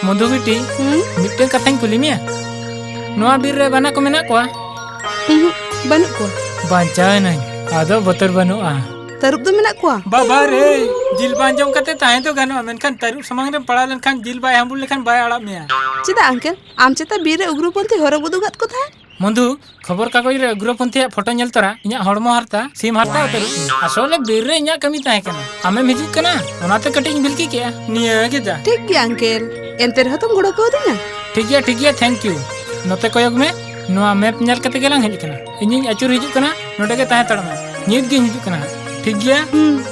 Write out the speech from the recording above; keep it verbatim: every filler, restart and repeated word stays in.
ᱢᱚᱫᱷᱩ ᱵᱤᱴᱤ, ᱦᱩᱸ? ᱢᱤᱫᱴᱟᱝ ᱠᱟᱛᱷᱟᱧ ᱠᱩᱞᱤ ᱢᱮᱭᱟ᱾ ᱱᱚᱣᱟ ᱵᱤᱨ ᱨᱮ ᱵᱟᱱᱟ ᱠᱚ ᱢᱮᱱᱟᱜ ᱠᱚᱣᱟ? ᱩᱸᱦᱩᱸᱜ, ᱵᱟᱹᱱᱩᱜ ᱠᱚᱣᱟ᱾ ᱵᱟᱧᱪᱟᱣ ᱮᱱᱟᱹᱧ, ᱟᱫᱚ ᱵᱚᱛᱚᱨ ᱵᱟᱹᱱᱩᱜᱼᱟ᱾ ᱛᱟᱹᱨᱩᱵ ᱫᱚ ᱢᱮᱱᱟᱜ ᱠᱚᱣᱟ? ᱵᱟᱵᱟ ᱨᱮ, ᱡᱤᱞ ᱵᱟᱝ ᱡᱚᱢ ᱠᱟᱛᱮ ᱛᱟᱦᱮᱸ ᱫᱚ ᱜᱟᱱᱚᱜᱼᱟ, ᱢᱮᱱᱠᱷᱟᱱ ᱛᱟᱹᱨᱩᱵ ᱥᱟᱢᱟᱝ ᱨᱮᱢ ᱯᱟᱲᱟᱣ ᱞᱮᱱᱠᱷᱟᱱ ᱡᱤᱞ ᱵᱟᱭ ᱦᱟᱹᱢᱵᱩᱲ ᱞᱮᱠᱷᱟᱱ ᱵᱟᱭ ᱟᱲᱟᱜ ᱢᱮᱭᱟ᱾ ᱪᱮᱫᱟᱜ ᱟᱝᱠᱮᱞ? ᱟᱢ ᱪᱮᱛᱟ ᱵᱤᱨ ᱨᱮ ᱩᱜᱽᱨᱚᱯᱚᱱᱛᱷᱤ ᱦᱚᱨᱚᱜ ᱩᱫᱩᱜ ᱟᱫ ᱠᱚ ᱛᱟᱦᱮᱸᱫ? ᱢᱚᱫᱷᱩ, ᱠᱷᱚᱵᱚᱨ ᱠᱟᱜᱚᱡᱽ ᱨᱮ ᱩᱜᱽᱨᱚᱯᱚᱱᱛᱷᱤᱭᱟᱜ ᱯᱷᱳᱴᱳ ᱧᱮᱞ ᱛᱚᱨᱟ ᱤᱧᱟᱹᱜ ᱦᱚᱲᱢᱚ ᱦᱟᱨᱛᱟ ᱥᱤᱢ ᱦᱟᱨᱛᱟ ᱩᱛᱟᱹᱨᱚᱜ ᱛᱤᱧᱟ᱾ ᱟᱥᱚᱞᱮ ᱵᱤᱨ ᱨᱮ ᱤᱧᱟᱹᱜ ᱠᱟᱹᱢᱤ ᱛᱟᱦᱮᱸ ᱠᱟᱱᱟ᱾ ᱟᱢᱮᱢ ᱦᱤᱡᱩᱜ ᱠᱟᱱᱟ, ᱚᱱᱟᱛᱮ ᱠᱟᱹᱴᱤᱡ ᱤᱧ ᱵᱷᱤᱞᱠᱤ ᱠᱮᱜᱼᱟ᱾ ᱱᱤᱭᱟᱹ ᱜᱮ ᱡᱟ᱾ ᱴᱷᱤᱠ ᱜᱮᱭᱟ ᱟᱝᱠᱮᱞ, ᱮᱱᱛᱮ ᱨᱮᱦᱚᱸ ᱛᱚᱢ ᱜᱚᱲᱚ ᱠᱟᱣᱫᱤᱧᱟ᱾ ᱴᱷᱤᱠ ᱜᱮᱭᱟ, ᱴᱷᱤᱠ ᱜᱮᱭᱟ, thank you᱾ ᱱᱚᱛᱮ ᱠᱚᱭᱚᱜ ᱢᱮ, ᱱᱚᱣᱟ map ᱧᱮᱞ ᱠᱟᱛᱮ ᱜᱮᱞᱟᱝ ᱦᱮᱡ ᱟᱠᱟᱱᱟ᱾ ᱤᱧᱤᱧ ᱟᱹᱪᱩᱨ ᱦᱤᱡᱩᱜ ᱠᱟᱱᱟ, ᱱᱚᱰᱮ ᱜᱮ ᱛᱟᱦᱮᱸ ᱦᱟᱛᱟᱲ ᱢᱮ᱾ ᱱᱤᱛ ᱜᱤᱧ ᱦᱤᱡᱩᱜ ᱠᱟᱱᱟ ᱦᱟᱸᱜ, ᱴᱷᱤᱠ ᱜᱮᱭᱟ? ᱦᱩᱸ᱾